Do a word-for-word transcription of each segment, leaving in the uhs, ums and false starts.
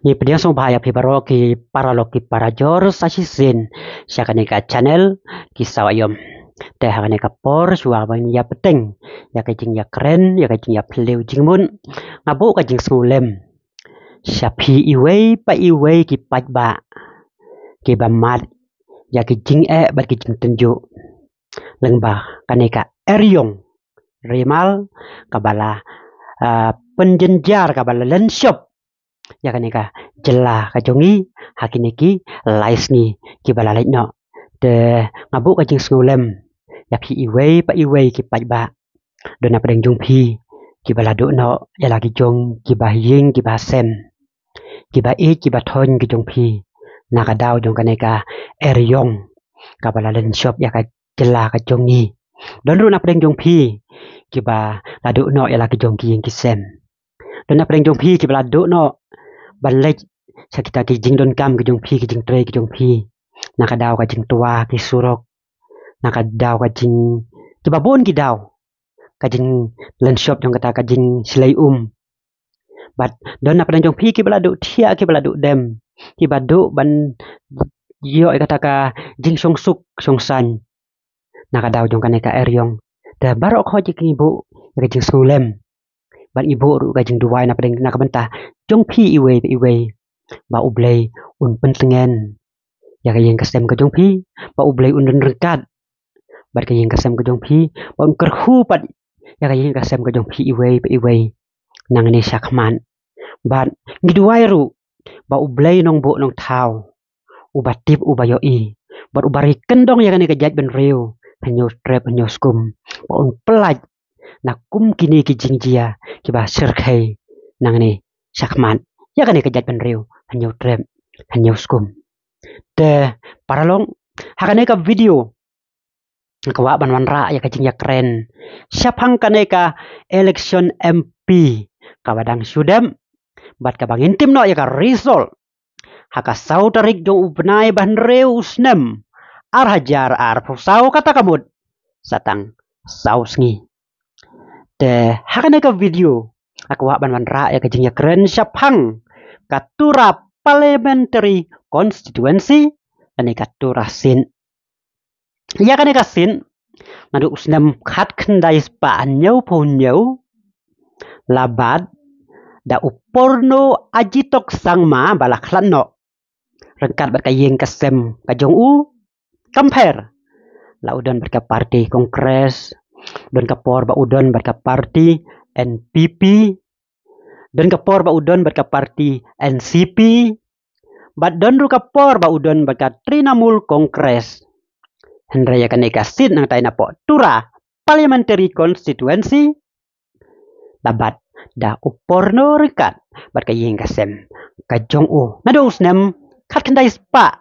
Ngi pdiang sngewbha ïa phi baroh ki paralok ki parajor sa shisien sha kane ka channel Ki Sawa Ïom. Te ha kane ka por shuwa ban ïa bteng ïa ka jingïakren, ïa ka jingïaphylliew jingmut, nga buh ka jingsngewlem sha phi iwei pa iwei ki paidbah kiba mad ïa ki jingeh bad ki jingtynjuh lyngba kane ka eriong rimal kaba la, ah, pynjynjar, kaba la lynshop ïa kane ka jylla ka jong ngi ha kine ki lai sngi kiba la leit noh. Te nga buh ka jingsngewlem ïa phi iwei pa iwei ki paidbah. Don na pdeng jong phi kiba la duh noh ïa la ki jong kiba ïing kiba sem, kiba ïeit kiba thoiñ ki jong phi na ka daw jong kane ka eriong kaba la lynshop ïa ka jylla ka jong ngi. Don ruh na pdeng jong phi kiba la duh noh ïa la ki jong ki ïing ki sem. Don na pdeng jong phi kiba la duh noh ban leit sha kita ki jingdonkam ki jong phi, ki jingtrei ki jong phi, na ka daw ka jingtwa ki surok, na ka daw ka jing, kiba bun ki daw, ka jinglynshop jong kata ka jingshlei um. Bad don na pdeng jong phi kiba la duh thiah, kiba la duh dem, kiba duh ban ïoh ïa kata ka jingshongsuk shongsaiñ na ka daw jong kane ka eriong. Te baroh khoit ngi buh ïa ka jingsngewlem bad ngi buh ruh ka jingduwai na pdeng, na ka bynta jong phi iwei pa iwei, ba U Blei un pyntngen ïa ka ïing ka sem ka jong phi, ba U Blei un don ryngkat bad ka ïing ka sem ka jong phi, ba un kyrkhu pat ïa ka ïing ka sem ka jong phi iwei pa iwei nangne shakhmat. Bad ngi duwai ruh ba U Blei Nongbuh Nongthaw, uba tip, uba ïohi bad uba ri kyndong ïa kane ka jaitbynriew Hynñiewtrep Hynñiewskum, ba un pyllait na kum kine ki jingjia kiba shyrkhei nangne shakhmat ïa kane ka jaitbynriew Hynñiewtrep Hynñiewskum. Te paralok, ha kane ka video nga kwah ban wanrah ïa ka jingïakren shaphang kane ka election M P kaba dang shu dep bad kaba ngin tim noh ïa ka result ha ka saw tarik jong u bnai ba hynriew u snem ar hajar arphew saw, kata ka mut sa tang saw sngi. Te ha kane ka video nga kwah ban wanrah ïa ka jingïakren shaphang ka Tura Parliamentary Constituency, kane ka Tura seat. Ïa kane ka seat naduh u snem khatkhyndai spah hynñiewphew hynñiew la bat da u Porno Ajitok Sangma ba la khlad noh ryngkat bad ka ïing ka sem ka jong u. Compare, la u don bad ka party Congress, don ka por ba u don bad ka party N P P, don ka por ba u don bad ka party N C P, bad don ruh ka por ba u don bad ka Trinamool Congress. Hynrei ïa kane ka seat nangtai napoh Tura Parliamentary Constituency la bat da u Porno ryngkat bad ka ïing ka sem ka jong u naduh u snem khatkhyndai spah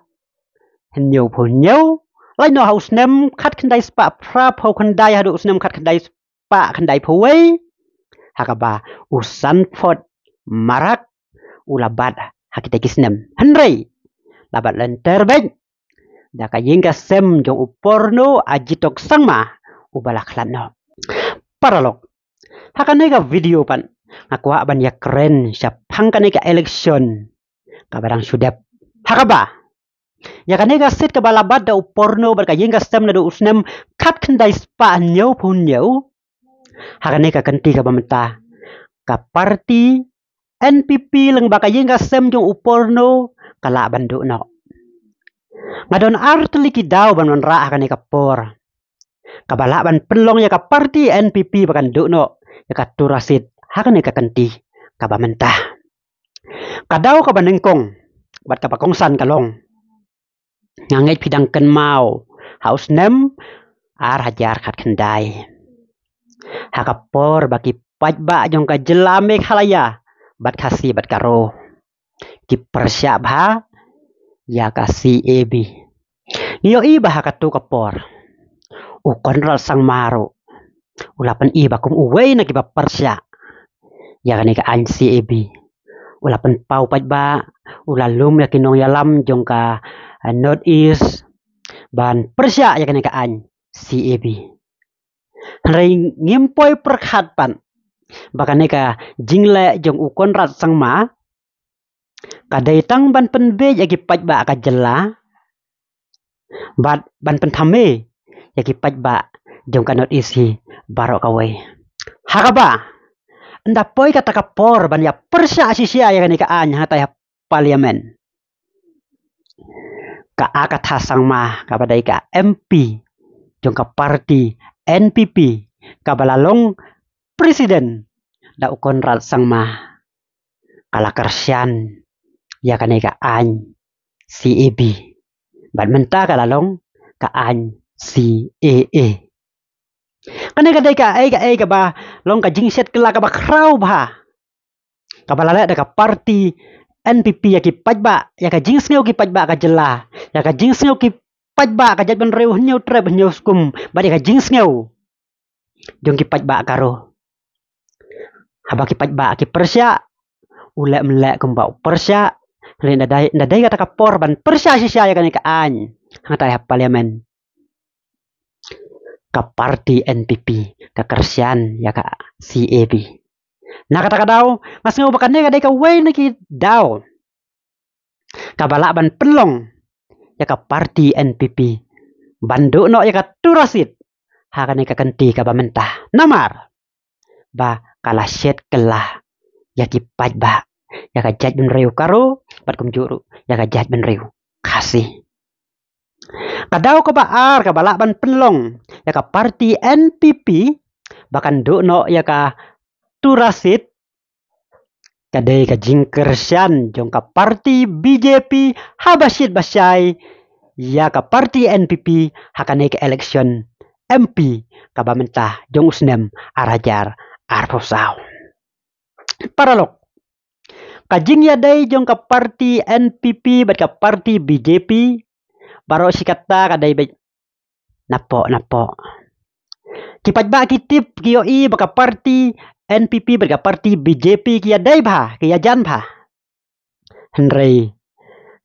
hynñiewphew hynñiew, lait noh ha u snem khatkhyndai spah phraphew khyndai haduh u snem khatkhyndai spah khyndaiphew wei, ha kaba u Sanford Marak u la bat ha kita ki snem. Hynrei la bat lynter beit da ka ïing ka sem jong u Porno Ajitok Sangma uba la khlad noh. Paralok, ha kane ka video pat nga kwah ban ïakren shaphang kane ka election kaba dang shu dep, ha kaba ïa kane ka seat kaba la bat da u Porno bad ka ïing ka sem naduh u snem khatkhyndai spah hynñiewphew hynñiew, ha kane ka kynti kaba mynta ka party N P P lyngba ka ïing ka sem jong u Porno ka lah ban duh noh. Nga don ar tylli ki daw ban wanrah ha kane ka por kaba lah ban pynlong ïa ka party N P P ba kan duh noh ïa ka Tura seat ha kane ka kynti kaba mynta. Ka daw kaba nyngkong bad kaba kongsan ka long, nga ngeit phi dang kynmaw ha u snem ar hajar khatkhyndai, ha ka por ba ki paidbah jong ka jylla Meghalaya bad Khasi bad Garo ki pyrshah bha ïa ka C A B. Ngi ïohi ba ha katu ka por u Conrad Sangma ruh u la pyni ba kum uwei na kiba pyrshah ïa kane ka aiñ C A B. U la pynpaw paidbah, u la lum ïa ki nongïalam jong ka, eh, North East ban pyrshah ïa kane ka aiñ C A B. Hynrei ngim poi pyrkhat pat ba kane ka jingleh jong u Conrad Sangma Ka dei tang ban pynbeit ïa ki paidbah ka jylla bad ban pynthame ïa ki paidbah jong ka North East hi baroh kawei. Ha kaba ynda poi kata ka por ban ïa pyrshah shisha ïa kane ka aiñ hangtai ha Parliament, ka Agatha Sangma kaba dei ka M P jong ka party N P P, kaba la long President da u Conrad Sangma, ka la kyrshan ïa kane ka aiñ C A B. Bad mynta ka la long ka aiñ C A A. Kane ka dei kaei kaei kaba long ka jingshet kylla kaba khraw bha, kaba la leh da ka party N P P ïa ki paidbah, ïa ka jingsngew ki paidbah ka jylla, ïa ka jingsngew ki paidbah ka jaitbynriew Hynñiewtrep Hynñiewskum, bad ïa ka jingsngew jong ki paidbah Garo. Haba ki paidbah ki pyrshah, u leh mynleh kumba u pyrshah, hynrei ynda dei, ynda dei kata ka por ban pyrshah shisha ïa kane ka aiñ hangtai ha Parliament, ka party N P P ka kyrshan ïa ka C A B. Na kata ka daw, nga sngew ba kane ka dei kawei na ki daw kaba lah ban pynlong ïa ka party N P P ban duh noh ïa ka Tura seat ha kane ka kynti kaba mynta. Namar ba ka la shet kylla ïa ki paidbah, ïa ka jaitbynriew Garo bad kumjuh ruh ïa ka jaitbynriew Khasi. Ka daw kaba ar kaba lah ban pynlong ïa ka party N P P ba kan duh noh ïa ka Tura seat, ka dei ka jingkyrshan jong ka party B J P haba shit ba shai ïa ka party N P P ha kane ka election M P kaba mynta jong u snem ar hajar arphew saw. Paralok, ka jingïadei jong ka party N P P bad ka party B J P baroh shi katta ka dei beit napoh napoh. Ki paidbah ki tip, ki ïohi ba ka party N P P bad ka party B J P ki ïadei bha, ki ïajan bha. Hynrei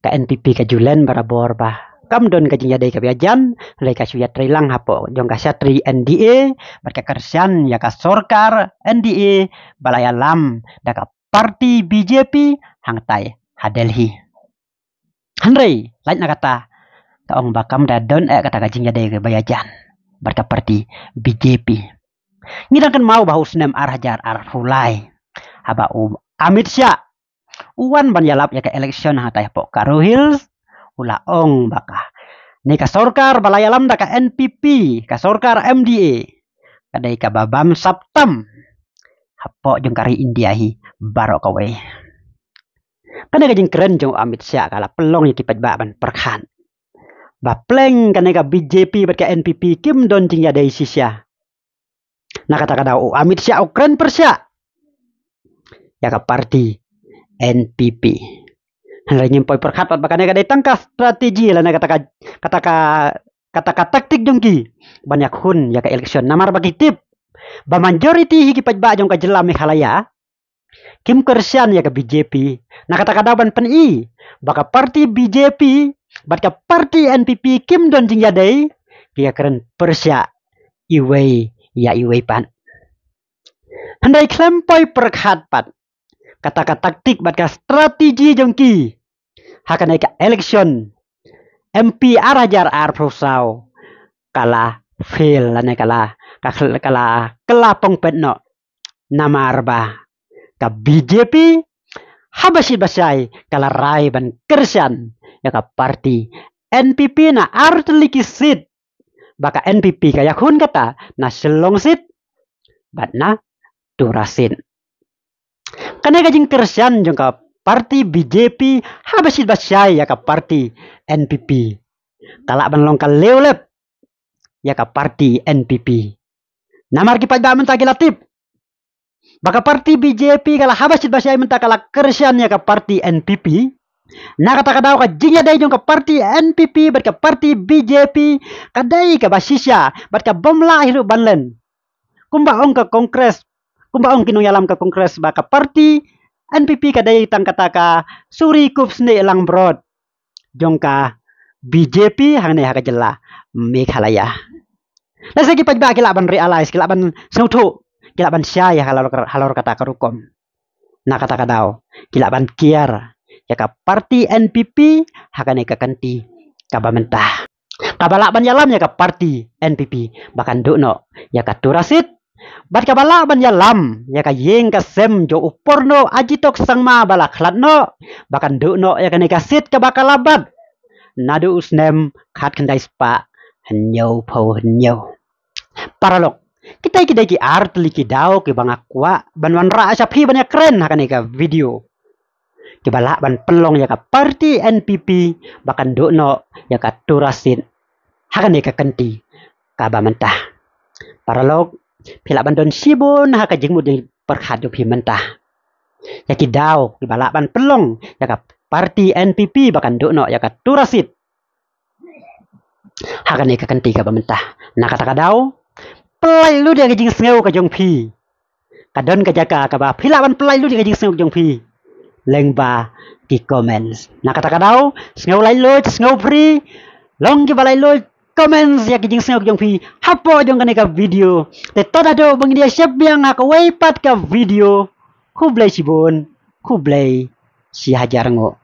ka N P P ka ju len barabor ba kam don ka jingïadei kaba ïajan, hynrei ka shu ïatreilang hapoh jong ka shatri N D A bad ka kyrshan ïa ka sorkar N D A ba la ïalam da ka party B J P hangtai ha Delhi. Hynrei lait na kata, ka ong ba kam da don eh kata ka jingïadei kaba ïajan bad ka party B J P. Ngi dang kynmaw ba ha u snem ar hajar arphew lai, haba u Amit Shah u wan ban ïalap ïa ka election hangtai hapoh Garo Hills, u la ong ba kane ka sorkar ba la ïalam da ka N P P, ka sorkar M D A, ka dei kaba bamsap tam hapoh jong ka ri India hi baroh kawei. Kane ka jingkren jong u Amit Shah ka la pynlong ïa ki paidbah ban pyrkhat ba pleng kane ka B J P bad ka N P P kim don jingïadei shisha. Na kata ka daw u Amit Shah u kren pyrshah ïa ka party N P P. Hynrei ngim poi pyrkhat pat ba kane ka dei tang ka strategi lane kata ka, kata ka, kata ka taktik jong ki ban ïakhun ïa ka election. Namar ba ki tip ba majority hi ki paidbah jong ka jylla Meghalaya kim kyrshan ïa ka B J P. Na kata ka daw ban pyni ba ka party B J P bad ka party N P P kim don jingïadei, ki ïakren pyrshah iwei ïa iwei pat. Hynrei khlem poi pyrkhat pat, kata ka taktik bad ka strategi jong ki ha kane ka election M P ar hajar arphew saw ka la fail lane ka la, ka khl-, ka la, ka la pongpet noh. Namar ba ka B J P haba shit ba shai ka la rai ban kyrshan ïa ka party N P P na ar tylli ki seat, ba ka N P P ka ïakhun kata na Shillong seat bad na Tura seat. Kane ka jingkyrshan jong ka party B J P haba shit ba shai ïa ka party N P P ka lah ban long ka lew lep ïa ka party N P P. Namar ki paidbah mynta ki la tip ba ka party B J P ka la, haba shit ba shai mynta ka la kyrshan ïa ka party N P P. Na kata ka daw ka jingïadei jong ka party N P P bad ka party B J P ka dei kaba shisha bad ka bym lah hi ruh ban len. Kumba ong ka Congress, kumba ong ki nongïalam ka Congress ba ka party N P P ka dei tang kata ka suri kup snieh langbrot jong ka B J P hangne ha ka jylla Meghalaya. Lehse ki paidbah ki lah ban realize, ki lah ban sngewthuh, ki lah ban shai halor, halor kata ka rukom. Na kata ka daw ki lah ban kiar, ïa ka party N P P ha kane ka kynti kaba mynta. Kaba lah ban ïalam ïa ka party N P P ba kan duh noh ïa ka Tura seat. Bad kaba lah ban ïalam ïa ka ïing ka sem jong u porno Ajitok Sangma ba la khlad noh ba kan duh noh ïa kane ka seat kaba ka la bat naduh u snem khatkhyndai spah hynñiewphew hynñiew. Paralok, kita ki dei ki ar tylli ki daw kiba nga kwah ban wanrah sha phi ban ïakren ha kane ka video. Kiba lah ban pynlong ïa ka party N P P ba kan duh noh ïa ka Tura seat ha kane ka kynti kaba mynta. Paralok, phi lah ban don shibun ha ka jingmut jingpyrkhat jong phi mynta ïa ki daw kiba lah ban pynlong ïa ka party N P P ba kan duh noh ïa ka Tura seat ha kane ka kynti kaba mynta. Na kata ka daw, pynlait lut ïa ka jingsngew ka jong phi. Ka don ka jaka kaba phi lah ban pynlait lut ïa ka jingsngew ka jong phi lyngba ki comments. Na kata ka daw, sngew laitluid, sngew free, long kiba laitluid, comments ïa ka jingsngew ka jong phi hapoh jong kane ka video. Te to da do ba ngin ïa shep biang ha kawei pat ka video. Khublei shibun, khublei shihajar nguh.